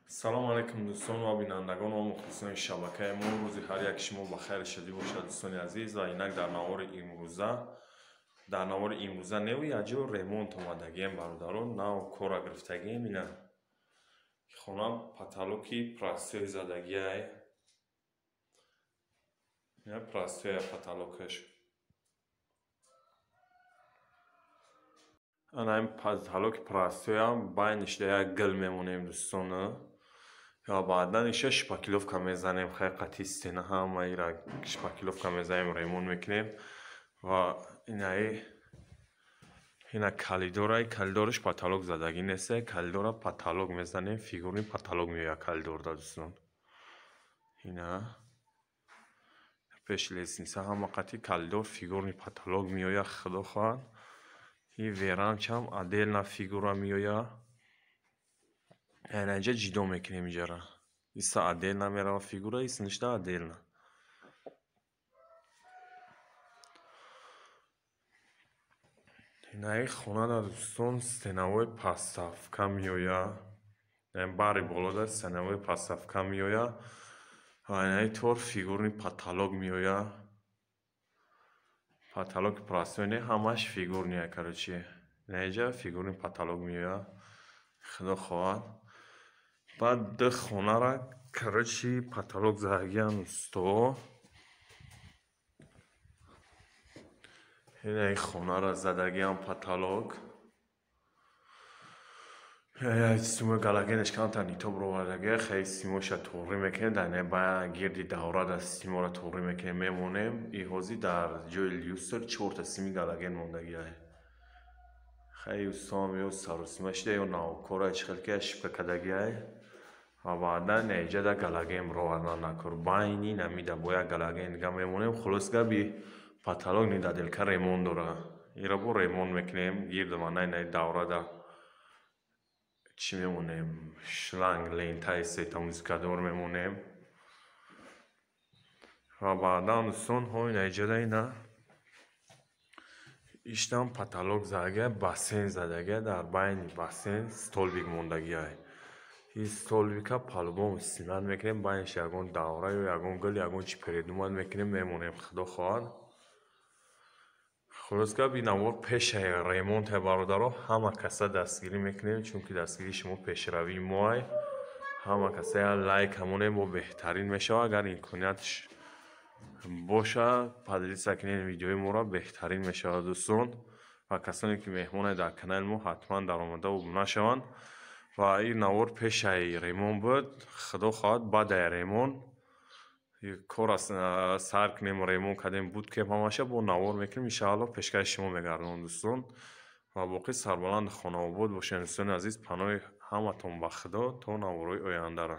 Салом алейкум дӯстон ва бинандагон ва мухлисони шабакаи мо. Рӯзи ҳар яки шумо ба хайр шадӣ бошад, дӯстони азиз. Ва инак дар навори имрӯза неви аҷо ремонт омадагием, бародарон. Нав кора гирифтагием. Ина хона потолоки простой задагиай. Ина простой потолокаш. Ана ин потолоки простоям байниш да як гил мемонем, дӯстон. Ва баъдан иша шпаклёвка мезанем, хай қати стена ҳама ира шпаклёвка мезанем, ремонт мекунем. Ва ина калидорай, калидораш потолок задагӣ нест, калидора потолок мезанем, фигурни потолок меояд калидорда, дӯстон. Ина пеш лестница ҳама қати калидор фигурни потолок меояд, худо хоҳад. И веранчам отдельно фигура меояд. Яъне инҷа ҷидо мекунем иҷара. Иса отдельно мерава фигура, исништа отдельно. Инаи хона дар дӯстон стеновой подставка меояд. Бари болода стеновой подставка меояд. Ва инаи тор фигурни потолок меояд. Потолоки простой не, ҳамаш фигурния, короче. Инаиҷа фигурни потолок меояд. Худо хоҳад. Баъд ду хонара, короче, потолок задагиам усто. Инаи хонара задагиам потолок. Симои галогенаш камтар нитоб ровардагия, хеле симоша туғрӣ мекунем, дар инаи гирди давра дар симоро туғрӣ мекунем, мемонем. И ҳозир дар ҷои люстр чорта сими галоген мондагиай. Хеле устоам ё саросима шуда, ё навкора чӣ хел ки шипка кардагиай. Ва баъдан иҷада галоген ровардан накор. Байни намида бо як галоген дига мемонем. Хулос габи потолок недаделка ремонт дора. Ира бо ремонт мекунем, гирди ванаи наи даврада чӣ мемонем? Шланг, лентаи сета музикадор мемонем. Ва баъдан дӯстон, ҳо ина иҷада ина иштам потолок задагия, бассейн задагия, дар байни бассейн столбик мондагиай. Ин столбика по-любому снимать мекунем, байниш ягон давра ё ягон гул, ягон чӣ придумать мекунем, мемонем, худо хоҳад. Хулос гап, ин навор пешаи ремонте, бародаро, ҳама каса дастгирӣ мекунем, чунки дастгирии шумо пешравии моай. Ҳама каса як лайк ҳамонем, бо беҳтарин мешавад. Агар имкониятш боша, поделиться кунед видеои моро, беҳтарин мешавад, дӯстон. Ва касоне ки меҳмонанд дар канали мо, ҳатман даромада обуна шаванд. Ва ин навор пешаи ремонт буд, худо хоҳад баъдаи ремонт кора сар кунем, ремонт кардем, буд ки ҳамаша бо навор мекунем, иншаалло пешкаши шумо мегардонам, дӯстон. Ва боқӣ сарбаланд хонаобод бошед, дӯстони азиз. Паноҳи ҳаматон ба Худо то наворҳои ояндаро.